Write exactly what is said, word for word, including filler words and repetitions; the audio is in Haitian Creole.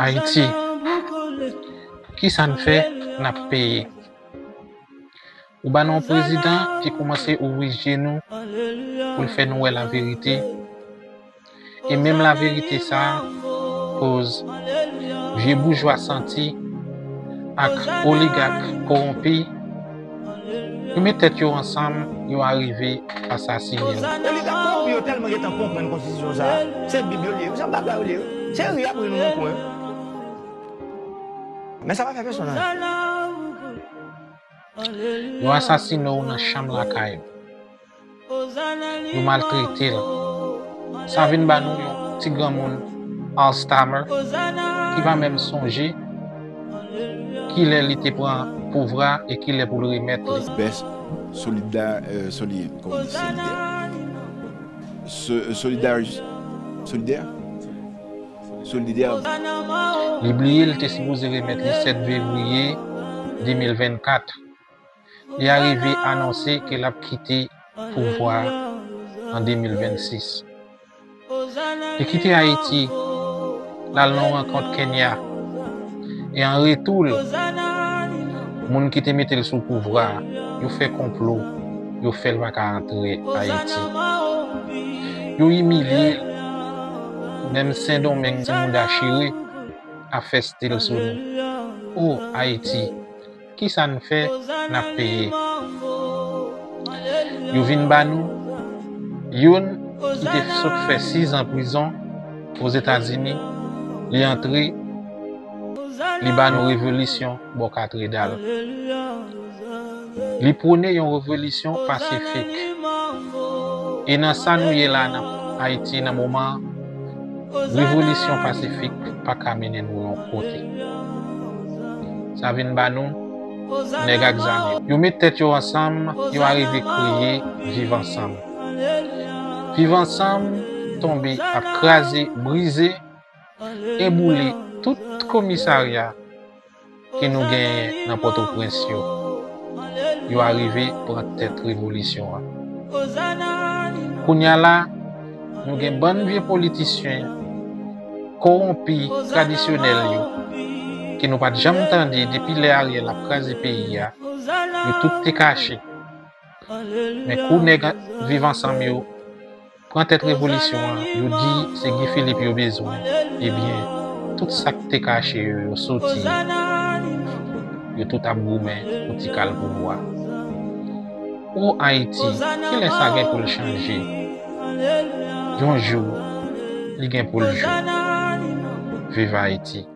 Ayiti, kisa n fè n ap peye? Ou ba nou yon prezidan ki kòmanse ouvri je nou pou l fè nou wè laverite. E menm laverite sa a, koz vye boujwa santi ak oligak kowonpi, yo met tèt yo ansanm, yo arive asasinen l. Oligak kowonpi yo tèlman gentan konprann konstitisyon sa a, se Bib yo li, se bagay yo li, se ri y ap ri nou nan kwen. Men sa pa fè pèsonn anyen. Yo asasinen w nan chanm lakay ou. Yo maltrete l. Sa vin ba nou yon ti granmoun Alzheimer ki pa menm sonje kilè li te pran pouvwa e kilè pou l remèt li. Best solida, euh, soli-, kòman di, solidè. So-, solidaris-, solidè? Solidè. Li bliye l te sipoze remèt li sèt fevriye de mil vennkat. Li arive anonse ke l ap kite pouvwa a an de mil vennsis. Li kite Ayiti, l al nan yon rankont Kenya. E an retou l, moun ki te mete l sou pouvwa a, yo fè konplo, yo fè l pa ka antre Ayiti. Yo imilye l, menm Sendomeng, se mouda chire, ap fè stil sou nou. O Ayiti, kisa n fè n ap peye? Yo vin ba nou youn ki te sot fè sizan prizon Ozetazini, li antre, li ba nou revolisyon bò katedral. Li pwone yon revolisyon pasifik. E nan sa nou ye la nan Ayiti nan moman an, revolisyon pasifik pa ka mennen nou yon kote. Sa vin ba nou nèg ak zam yo. Yo met tèt yo ansanm, yo arive kreye Viv Ansanm. Viv Ansanm tonbe ap kraze, brize e boule tout komisarya ke nou genyen nan Pòtoprens yo. Yo arive pran tèt revolisyon an. Kounye a la, nou gen bann vye politisyen kowonpi tradisyonèl yo, ke nou pa t janm tande depi lè Ariel ap kraze peyi a, yo tout te kache. Men kou nèg Viv Ansanm yo pran tèt revolisyon an, yo di se Guy Philippe yo bezwen. Ebyen, tout sa k te kache yo, yo soti. Yo tout ap goumen pou ti kal pouvwa. O Ayiti, kilè sa gen pou l chanje? Yon jou, li gen pou l jou. Viv Ayiti!